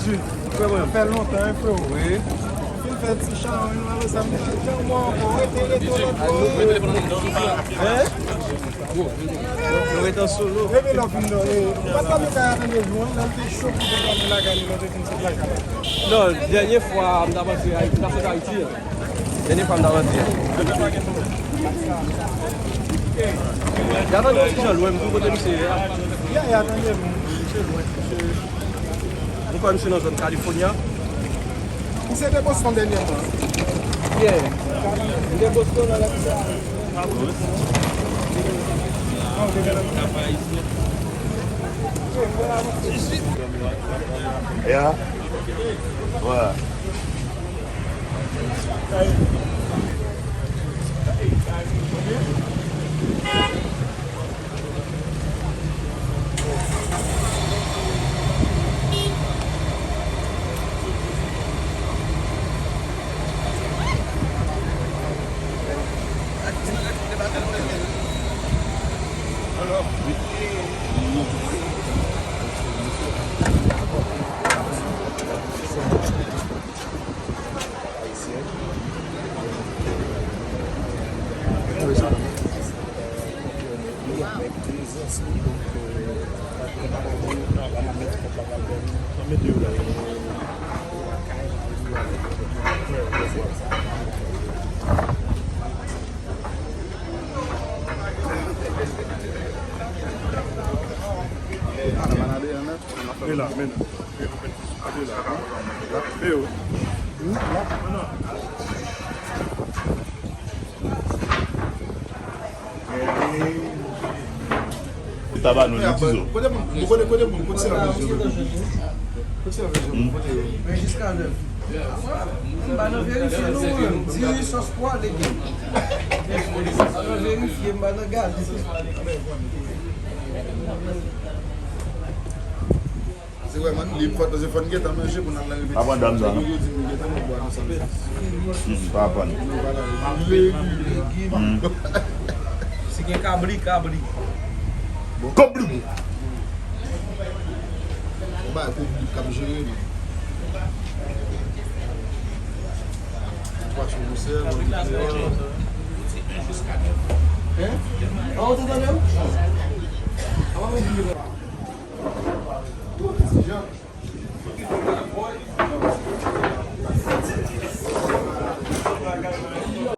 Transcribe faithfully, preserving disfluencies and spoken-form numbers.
Frè mwen. Fè lontan, wi, frè. Wi. Fin fè ti chawony, nou alò sa, m di, jan mwen ankò, rete, rete, lòt bò. Hein? Nou rete an solo. Epi lè w fin dòmi, ou pa t dòmi kay a tande jou, lè l te cho pou te dòmi lakay li, lè w te fin sot lakay la. Non, dènye fwa m t ap antre Ayiti, m t ap sot Ayiti an. Dènye fwa m t ap antre. Y a tande yon ti jan lwen, m di w kote misye ye a. Ya, ya, tande m. Misye lwen, misye. M kwè misye nan zòn California. Misye te Boston dènyèman. Yeah. Li te Boston nan lè misye. Yeah. Wè. Taba nou, li tizo. Kote moun, kote, kote moun, kote se la bezwen? Kote se la bezwen? Kote yo? Men jiska lè. M pa nan verifye non, mwen menm. Diri, sòs pwa, legim. M pa nan verifye, m pa nan gade. Se vrèman li fò, se fò n gentan manje pou n al nan repetisyon. Pa pran dam sa, non? Yo di m gentan nan bwa nan sa. Mm, pa pran. Yo pa la. Legim. Mm. Si gen kabri, kabri. Bon. Kabri. Bon, ba, kabri k ap jere, non. Pwason roussel, mwen di kreyòl. Hein? Ah, ou te tande m? Ah, mwen bliye.